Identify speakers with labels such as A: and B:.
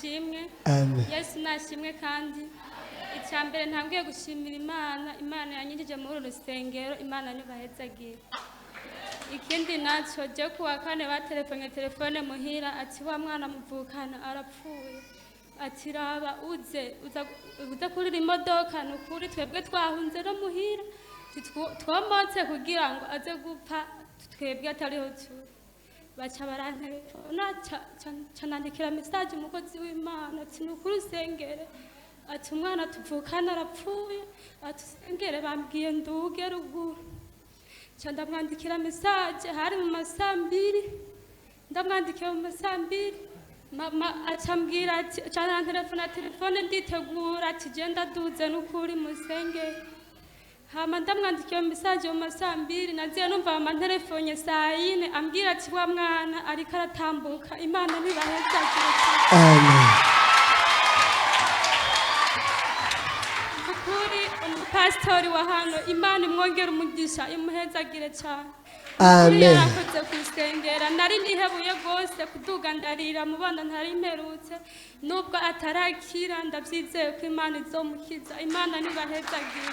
A: Nashimwe.
B: Amen.
A: Yesu nashimwe. Kandi icya mbere ntambwiye gushimira Imana, Imana yanyinjije muri uru rusengero. Imana ntibahezagira. Ikindi nacyo, je kuwa kane batelefone telefone muhira ati: "Wa mwana muvukana arapfuye." Ati: "Raba uze uza kurira imodoka." Ni ukuri twebwe twahunze no muhira. Twomotse kugira ngo aze gupfa twebwe atariho turi. Baca barantelefona, ca nandikira message umukozi w'Imana ati: "Ni ukuri usengere." Ati: "Umwana tuvukana arapfuye." Ati: "Usengere, bambwiye nduge ruguru." Ca ndamwandikira message, hari mu masaa 2, ndamwandikira mu masaa 2. Mama acambwira ati, ca arantelefona telefone, nditegura, ati: "Je ndaduze n'ukuri musengere." Hama ndamwandikiye message mu masaa 2, naziye numva mama ntelefone saa 4, ambwira ati: "Wa mwana ariko aratambuka." Imana ntibahezagire.
B: Amen.
A: Ukuri umupasitori wa hano, Imana imwongera umugisha, imuhezagire cyane.
B: Amen.
A: Ukuri yarakoze kusengera. Nari nihebuye rwose kuduga, ndarira mu bana ntari mperutse. Nubwo atarakira, ndabyizeye ko Imana izomukiza. Imana ntibahezagire.